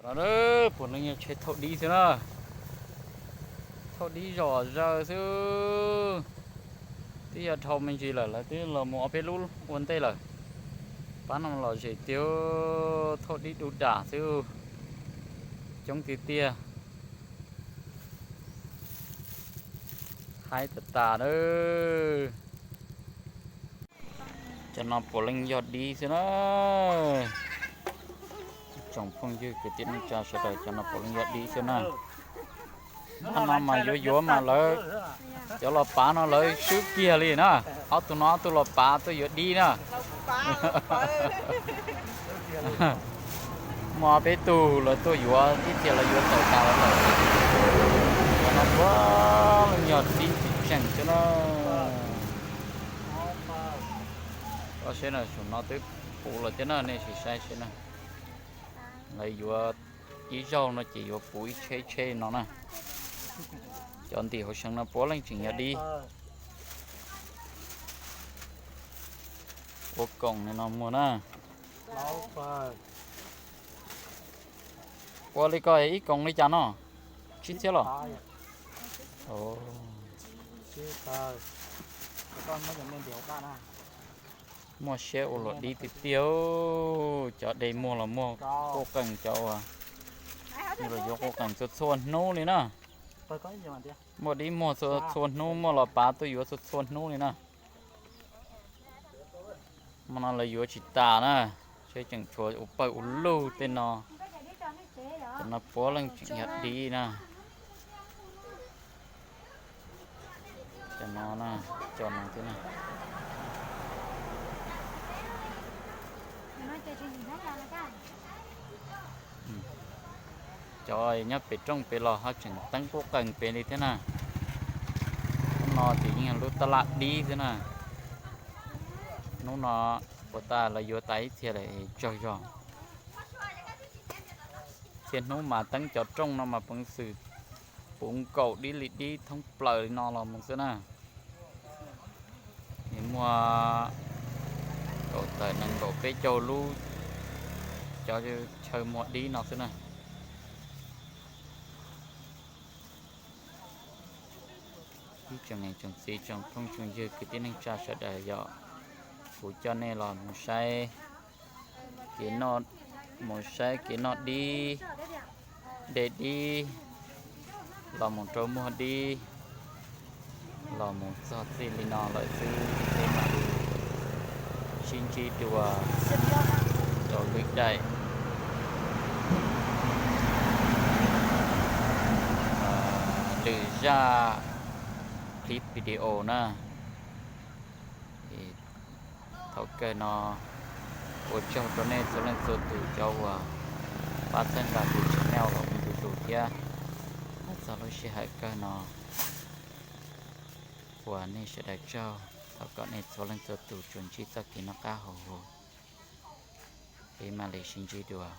Puav leej yog tsheb thauj dib xwb na, thauj dib zom zaws xwb. Twb yog dhau me ntsis lawm, lawv twb los mus ob peb lub ua ntej lawm. Pab no lom zem tiag, thauj dib dub dam xwb, coob tiag tiag. Haib tas tas lawm. Cov no puav leej yog dib xwb na. Tsoom phooj ywg kwv tij neej tsa sawv daws, cov no puav leej yog dib xwb na. Pab no mas yuav yuav mas lawv, cov los pav no lawv swb kiag li na. Ob tug no ob tug los pav tuaj yuav dib na. Muaj peb tug lawv tuaj yuav ib txhia lawv yuav tawm tas lawm. Cov no puav leej yog dib tseem tseem xwb na. Koj saib na, saum no twb puv lawm thiab na, nej sim saib seb na. Lawv yuav ib zaug no ces yuav puv ib tsheb tsheb no na. Cov ntim hauv seev no puav leej tseem yog dib. Ua koom no muag na. Ua li ko ib koom li cas no? Tsib txhiab los? Muaj siab ua luam dib tiag tiag. Cov de muag los muag quaj qees, cov uas los yuav quaj qees txhua txhua hnub li na. Muaj dib muag txhua txhua hnub, muaj los pav tuaj yuav txhua txhua hnub li na. Hmo no lawv yuav tsis tas na, seb tseem tshuav ua pawg ua lug tej no. Cov no puav leej tseem yog dib na. Cov no, cov no thiab na. Cov nyob pem rooj pem los ho tseem teeb quaj qees pem li thiab na. Hnub no ces yeej yog lub taj laj dib xwb na. Hnub no ua tas lawv yuav tas ib txhia lawm tsawg zog. Txhia hnub mas teeb cov rooj no mas peev xwm puv nkaum dib li dib thoob plaws li no los mus xwb na. Nws muaj kaum tawm nees nkaum peb caug lub cov chaw muag dib no xwb na. Ib tsoom niam tsoom txiv tsoom phooj tsoom ywg kwv tij neej tsa sawv daws, yog kuv coj nej los mus saib kev noj, mus saib kev noj dib, de dib, los mus rau muag dib, los mus txog txij li no lawm xwb, peb mam li sib ntsib dua rau lwm daim, lwm zaj clip video na. Thaum kawg no ua tsaug rau nej txhua leej txhua tus cov uas pab txhawb nqa kuv channel los ua ntu zus thiab. Hais txog lub sij hawm kawg no ua nej sawv daws tsaug, thov kom nej txhua leej txhua tus tsuas ntsib txoj kev noj qab haus huv, peb mam li sib ntsib dua.